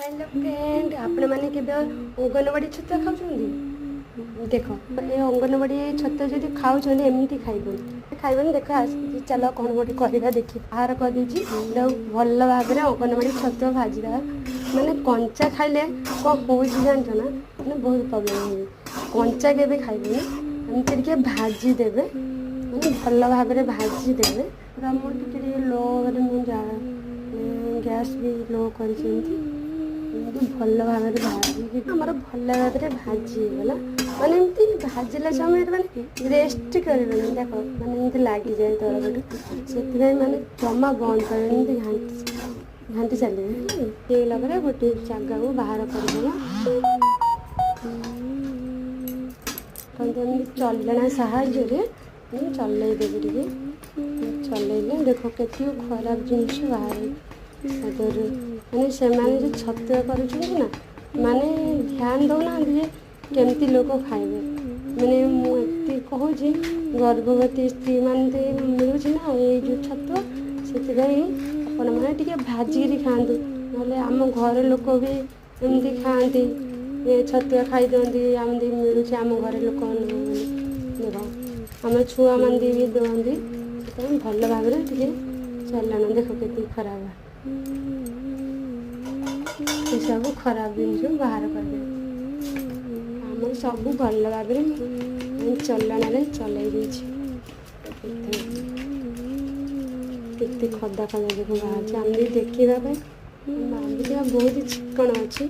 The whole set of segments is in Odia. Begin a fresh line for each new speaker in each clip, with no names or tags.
ହ୍ୟାଲୋ ଫ୍ରେଣ୍ଡ, ଆପଣମାନେ କେବେ ଅଙ୍ଗନବାଡ଼ି ଛତୁଆ ଖାଉଛନ୍ତି? ଦେଖ, ଏ ଅଙ୍ଗନବାଡ଼ି ଛତୁଆ ଯଦି ଖାଉଛନ୍ତି, ଏମିତି ଖାଇବନି, ଖାଇବନି। ଦେଖ, ଚାଲ କ'ଣ ଗୋଟେ କରିବା। ଦେଖି ବାହାର କରିଦେଇଛି। ଏଟାକୁ ଭଲ ଭାବରେ ଅଙ୍ଗନବାଡ଼ି ଛତୁଆ ଭାଜିଦେବା। ମାନେ କଞ୍ଚା ଖାଇଲେ କ'ଣ ହେଉଛି ଜାଣିଛ ନା? ମାନେ ବହୁତ ପ୍ରୋବ୍ଲେମ୍ ହେଉଛି। କଞ୍ଚା କେବେ ଖାଇବେନି। ଏମିତି ଟିକେ ଭାଜିଦେବେ, ମାନେ ଭଲ ଭାବରେ ଭାଜିଦେବେ ପୁରା। ମୁଁ ଟିକେ ଟିକେ ଲୋରେ, ମୁଁ ଗ୍ୟାସ୍ ବି ଲୋ କରିଛି। ଏମିତି ଏମିତି ଭଲ ଭାବରେ ଭାଜିକି, ଆମର ଭଲ ଭାବରେ ଭାଜି ହେଇଗଲା। ମାନେ ଏମିତି ଭାଜିଲା ସମୟରେ ମାନେ ରେଷ୍ଟ କରିବେନି। ଦେଖ, ମାନେ ଏମିତି ଲାଗିଯାଏ ତଳ ପଟୁ, ସେଥିପାଇଁ ମାନେ ଜମା ବନ୍ଦ କରିବେନି, ଏମିତି ଘାଣ୍ଟି ଘାଣ୍ଟି ଚାଲିବେ। ହେଇଗଲା ପରେ ଗୋଟିଏ ଜାଗାକୁ ବାହାର କରିଦେବା। ଏମିତି ଚଲଣା ସାହାଯ୍ୟରେ ମୁଁ ଚଲେଇ ଦେବି ଟିକେ। ଚଲେଇଲେ ଦେଖ, କେତିକି ଖରାପ ଜିନିଷ ବାହାରେ ତା। ମାନେ ସେମାନେ ଯେଉଁ ଛତୁଆ କରୁଛନ୍ତି ନା, ମାନେ ଧ୍ୟାନ ଦେଉନାହାନ୍ତି ଯେ କେମିତି ଲୋକ ଖାଇବେ। ମାନେ ମୁଁ ଏତିକି କହୁଛି, ଗର୍ଭବତୀ ସ୍ତ୍ରୀମାନେ ମିଳୁଛି ନା ଏଇ ଯେଉଁ ଛତୁଆ, ସେଥିପାଇଁ ଆପଣମାନେ ଟିକେ ଭାଜିକିରି ଖାଆନ୍ତୁ। ନହେଲେ ଆମ ଘର ଲୋକ ବି ଏମିତି ଖାଆନ୍ତି, ଏ ଛତୁଆ ଖାଇଦିଅନ୍ତି। ଏମିତି ମିଳୁଛି ଆମ ଘରେ ଲୋକମାନଙ୍କୁ, ଦେଖ, ଆମ ଛୁଆମାନେ ବି ଦିଅନ୍ତି। ସେଥିପାଇଁ ଭଲ ଭାବରେ ଟିକେ ଚାଲଣ। ଦେଖ, କେତିକି ଖରାପ, ଏସବୁ ଖରାପ ଜିନିଷ ବାହାର କରିଦେବେ। ଆମର ସବୁ ଭଲ ଭାବରେ ମୁଁ ଚଲଣାରେ ଚଲେଇ ଦେଇଛି। କେତେ ଖଦା ଖଦା ଦେଖ ବାହାରିଛି। ଆମେ ଦେଖିବା ପାଇଁ ଭାବୁଥିବା ବହୁତ ଚିକଣ ଅଛି,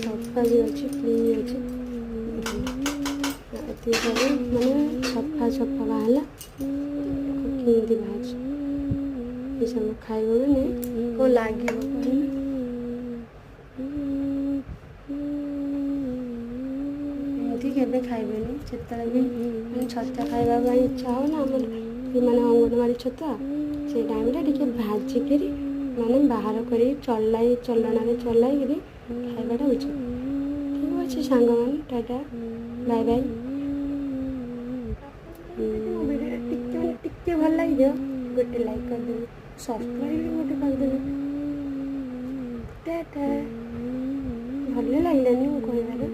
ସଫା ବି ଅଛି, କ୍ଲିନ୍ ଅଛି। ଏତିକି ସବୁ ମାନେ ସଫା ସଫା ବାହାରିଲା। କେମିତି ବାହାରିଛି ଏସବୁ ଖାଇବ, ମାନେ କ'ଣ ଲାଗିବ କହିଲେ? ଏମିତି କେବେ ଖାଇବେନି। ଯେତେବେଳେ ବି ମାନେ ଛତୁଆ ଖାଇବା ପାଇଁ ଇଚ୍ଛା ହେବ ନା ଆମର, ମାନେ ଅଙ୍ଗନବାଡ଼ି ଛତୁଆ, ସେଇ ଟାଇମ୍ରେ ଟିକେ ଭାଜିକିରି, ମାନେ ବାହାର କରି ଚଲାଇ, ଚଲଣାରେ ଚଲାଇକିରି ଖାଇବାଟା ଉଚିତ। ଠିକ୍ ଅଛି ସାଙ୍ଗମାନେ, ଟାଟା, ବାଏ ବାଏ। ମୋ ଭିଡ଼ିଓଟା ଟିକେ, ମାନେ ଟିକେ ଭଲ ଲାଗିଥିବ, ଗୋଟେ ଲାଇକ୍ କରିଦେବେ, ସବସ୍କ୍ରାଇବ୍ ବି ଗୋଟେ କରିଦେବେ। ଟାଟା। ଭଲ ଲାଗିଲାନି ମୁଁ କହିବାରେ?